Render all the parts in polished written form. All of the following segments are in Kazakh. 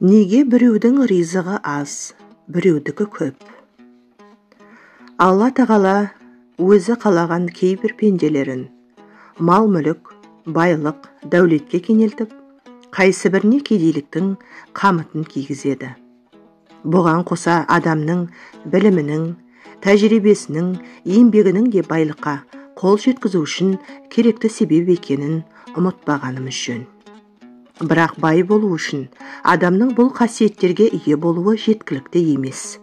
Неге біреудің ризығы аз, біреудікі көп? Алла тағала өзі қалаған кейбір пенделерін мал-мүлік, байлық, дәулетке кенелтіп, қайсы біріне кедейліктің қамытын кигізеді. Бұған қоса адамның білімінің, тәжірибесінің, еңбегінің де байлыққа қол жеткізу үшін керекті себеп екенін ұмытпағанымыз жөн. Бірақ бай болу үшін адамның бұл қасиеттерге ие болуы жеткілікті емес.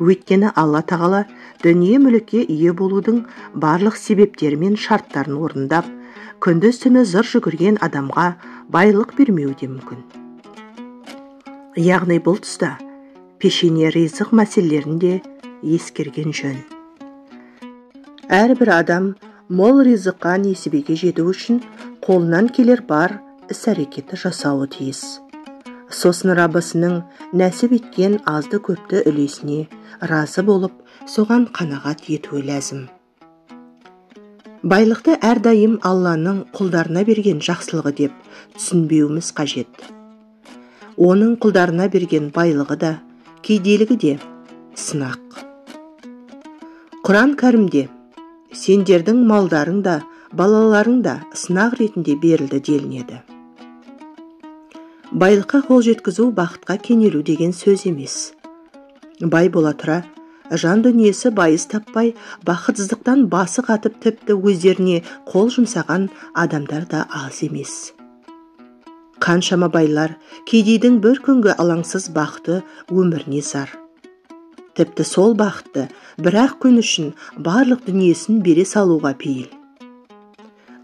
Өйткені Алла тағала дүние мүлікке ие болудың барлық себептері мен шарттарын орындап, күндіз түні зыр жүгірген адамға байлық бермеуі де мүмкін. Яғни бұл тұста пешене ризық мәселелерін де ескерген жөн. Әрбір адам мол ризыққа несібеге жету үшін қолынан келер бар іс-әрекетті жасауы тиіс. Сосын Раббысының нәсіп еткен азды көпті үлесіне разы болып, соған қанағат етуі ләзім. Байлықты әрдайым Алланың құлдарына берген жақсылығы деп түсінбеуіміз қажет. Оның құлдарына берген байлығы да, кедейлігі де сынақ. Құран кәрімде сендердің малдарың да, балаларың да сынақ ретінде берілді делінеді. Байлыққа қол жеткізу бақытқа кенелу деген сөз емес. Бай бола тұра, жан дүниесі байыз таппай, бақытсыздықтан басы қатып тіпті өздеріне қол жұмсаған адамдар да аз емес. Қаншама байлар кедейдің бір күнгі алаңсыз бақыты өміріне зар. Тіпті сол бақытты бір-ақ күн үшін барлық дүниесін бере салуға пейіл.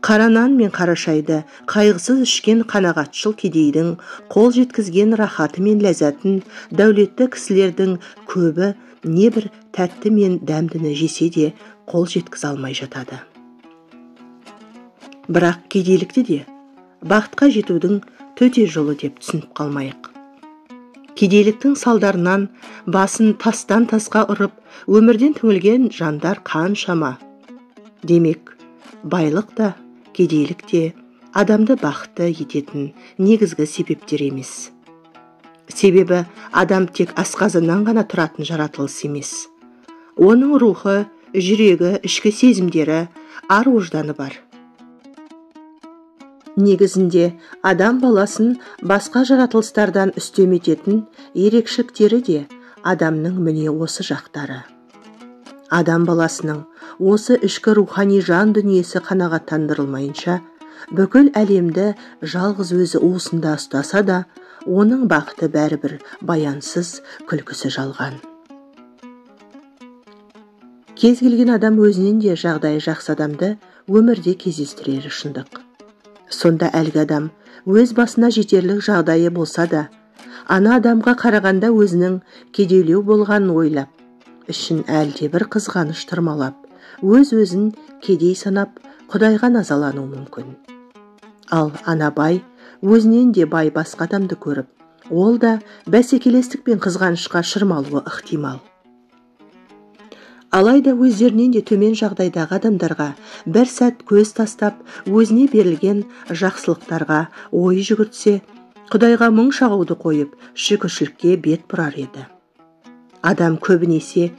Қара нан мен қара шайды қайғысыз ішкен қанағатшыл кедейдің қол жеткізген рахаты мен ләззатын дәулетті кісілердің көбі небір тәтті мен дәмдіні жесе де қол жеткізе алмай жатады. Бірақ кедейлікті де бақытқа жетудің төте жолы деп түсініп қалмайық. Кедейліктің салдарынан басын тастан тасқа ұрып, өмірден түңілген жандар қаншама. Демек, байлық та, кедейлік те адамды бақытты ететін негізгі себептер емес. Себебі адам тек асқазаннан ғана тұратын жаратылыс емес. Оның рухы, жүрегі, ішкі сезімдері, ар-ожданы бар. Негізінде адам баласын басқа жаратылыстардан үстем ететін ерекшеліктері де адамның міне осы жақтары. Адам баласының осы ішкі рухани жан дүниесі қанағаттандырылмайынша, бүкіл әлемді жалғыз өзі уысында ұстаса да, оның бақыты бәрібір баянсыз, күлкісі жалған. Кез келген адам өзінен де жағдайы жақсы адамды өмірде кездестірері шындық. Сонда әлгі адам өз басына жетерлік жағдайы болса да, ана адамға қарағанда өзінің кедейлеу болғанын ойлап, ішін әлде бір қызғаныш тырмалап, өз-өзін кедей санап, Құдайға назалануы мүмкін. Ал ана бай өзінен де бай басқа адамды көріп, ол да бәсекелестік пен қызғанышқа шырмалуы ықтимал. Алайда өздерінен де төмен жағдайдағы адамдарға бір сәт көз тастап, өзіне берілген жақсылықтарға ой жүгіртсе, Құдайға мұң шағуды қойып, шүкіршілікке бет бұрар еді. Адам көбінесе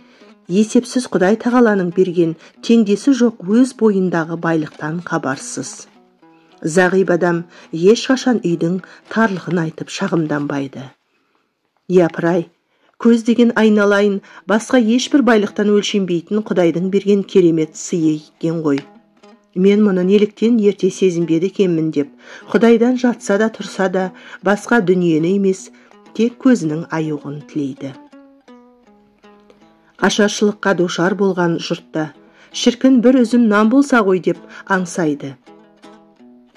есепсіз Құдай тағаланың берген теңдесі жоқ өз бойындағы байлықтан хабарсыз. Зағип адам ешқашан үйдің тарлығын айтып шағымданбайды. Япырай, көз деген айналайын басқа ешбір байлықтан өлшенбейтін Құдайдың берген керемет сыйы екен ғой. Мен мұны неліктен ерте сезінбеді екенмін деп, Құдайдан жатса да тұрса да басқа дүниені емес, тек көзінің аюғын тілейді. Ашаршылыққа душар болған жұртта шіркін бір үзім нан болса ғой деп аңсайды.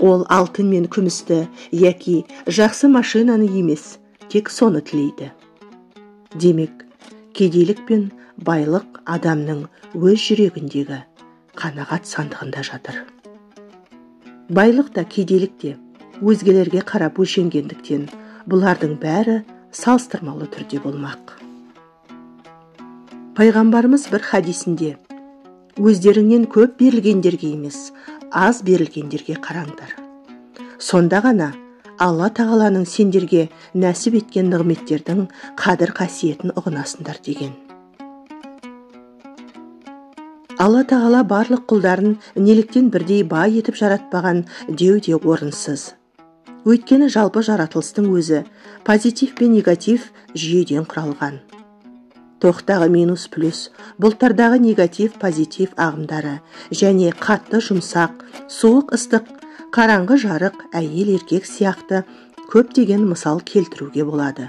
Ол алтын мен күмісті яки жақсы машинаны емес, тек соны тілейді. Демек, кедейлік пен байлық адамның өз жүрегіндегі қанағат сандығында жатыр. Байлық та кедейлік те өзгелерге қарап өлшенгендіктен бұлардың бәрі салыстырмалы түрде болмақ. Пайғамбарымыз бір хадисінде өздеріңнен көп берілгендерге емес, аз берілгендерге қараңдар. Сонда ғана Алла тағаланың сендерге нәсіп еткен нығметтердің қадір қасиетін ұғынасыңдар деген. Алла тағала барлық құлдарын неліктен бірдей бай етіп жаратпаған деу де орынсыз. Өйткені жалпы жаратылыстың өзі позитив пен негатив жүйеден құралған. Тоқтағы минус плюс, бұлттардағы негатив позитив ағымдары және қатты жұмсақ, суық ыстық, қараңғы жарық, әйел еркек сияқты көптеген мысал келтіруге болады.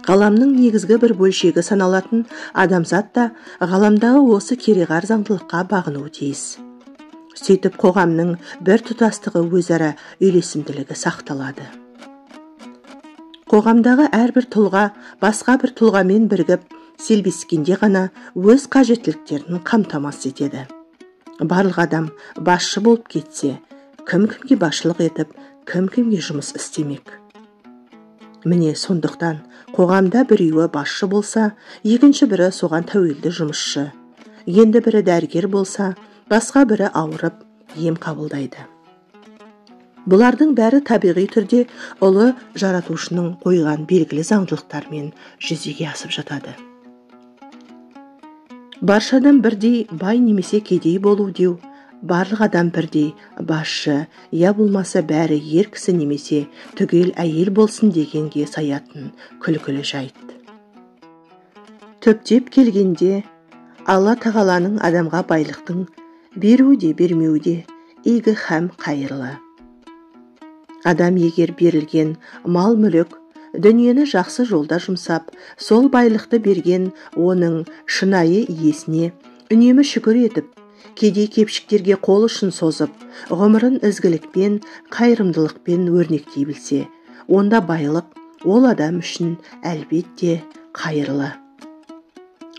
Ғаламның негізгі бір бөлшегі саналатын адамзат та ғаламдағы осы кереғар заңдылыққа бағынуы тиіс. Сөйтіп қоғамның бір тұтастығы өзара үйлесімділігі сақталады. Қоғамдағы әрбір тұлға басқа бір тұлғамен бірігіп, селбескенде ғана өз қажеттіліктерін қамтамасыз етеді. Барлық адам басшы болып кетсе, кім-кімге басшылық етіп, кім-кімге жұмыс істемек? Міне сондықтан қоғамда біреуі басшы болса, екінші бірі соған тәуелді жұмысшы. Енді бірі дәрігер болса, басқа бірі ауырып, ем қабылдайды. Бұлардың бәрі табиғи түрде ұлы жаратушының қойған белгілі заңдылықтармен жүзеге асып жатады. Барша адам бірдей бай немесе кедей болу деу, барлық адам бірдей басшы, я болмаса бәрі ер кісі немесе түгел әйел болсын дегенге саятын күлкілі жайт. Түптеп келгенде, Алла тағаланың адамға байлықтың беруі де бермеуі де игі һәм қайырлы. Адам егер берілген мал-мүлік, дүниені жақсы жолда жұмсап, сол байлықты берген оның шынайы иесіне үнемі шүкір етіп, кедей кепшіктерге қол ұшын созып, ғұмырын ізгілікпен, қайырымдылықпен өрнектей білсе, онда байлық ол адам үшін әлбетте қайырлы.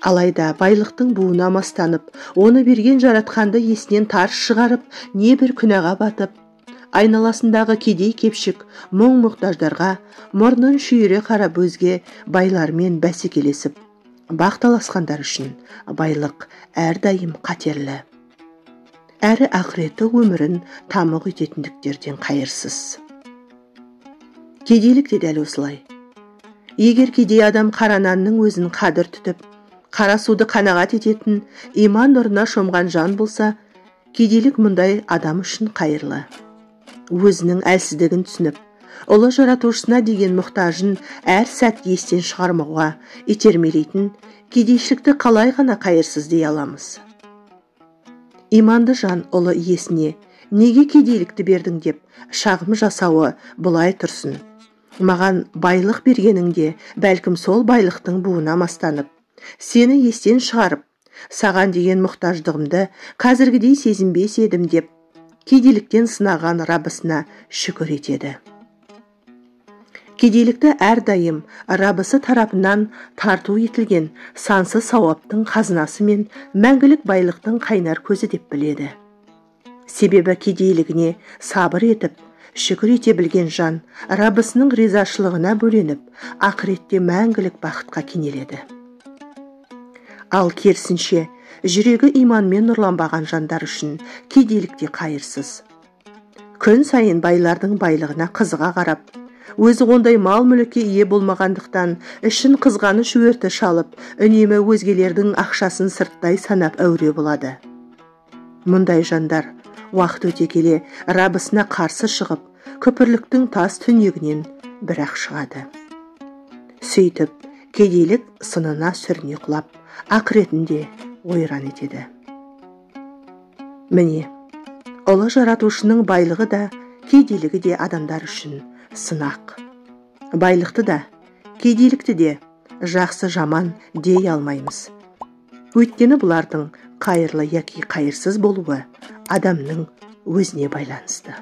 Алайда байлықтың буына мастанып, оны берген жаратқанды есінен тарс шығарып, не бір күнәға батып, айналасындағы кедей кепшік мұң мұқтаждарға мұрнын шүйіре қарап өзге байлармен бәсекелесіп, бақталасқандар үшін байлық әрдайым қатерлі. Әрі ақыреті өмірін тамық ететіндіктерден қайырсыз. Кедейлік те дәл осылай. Егер кедей адам қара нанның өзін қадір тұтып, қара суды қанағат ететін иман нұрына шомған жан болса, кедейлік мұндай адам үшін қайырлы. Өзінің әлсіздігін түсініп, ұлы жаратушысына деген мұқтажын әр сәт естен шығармауға итермелейтін кедейшілікті қалай ғана қайырсыз дей аламыз? Иманды жан ұлы иесіне неге кедейлікті бердің деп шағым жасауы бұлай тұрсын. Маған байлық бергеніңде бәлкім сол байлықтың буына мастанып, сені естен шығарып, саған деген мұқтаждығымды қазіргідей сезінбес едім деп кедейліктен сынаған Раббысына шүкір етеді. Кедейлікті әрдайым Раббысы тарапынан тарту етілген сансыз сауаптың қазынасы мен мәңгілік байлықтың қайнар көзі деп біледі. Себебі кедейлігіне сабыр етіп, шүкір ете білген жан Раббысының ризашылығына бөленіп, ақыретте мәңгілік бақытқа кенеледі. Ал керісінше, жүрегі иманмен нұрланбаған жандар үшін кедейлік те қайырсыз. Күн сайын байлардың байлығына қызыға қарап, өзі ондай мал-мүлікке ие болмағандықтан ішін қызғаныш өрті шалып, үнемі өзгелердің ақшасын сырттай санап әуре болады. Мұндай жандар уақыт өте келе Раббысына қарсы шығып, күпірліктің тас түнегінен бірақ шығады. Сөйтіп, кедейлік сынына сүріне құлап, ақыретінде ойран етеді. Міне, ұлы жаратушының байлығы да, кедейлігі де адамдар үшін сынақ. Байлықты да, кедейлікті де жақсы жаман дей алмаймыз. Өйткені бұлардың қайырлы яки қайырсыз болуы адамның өзіне байланысты.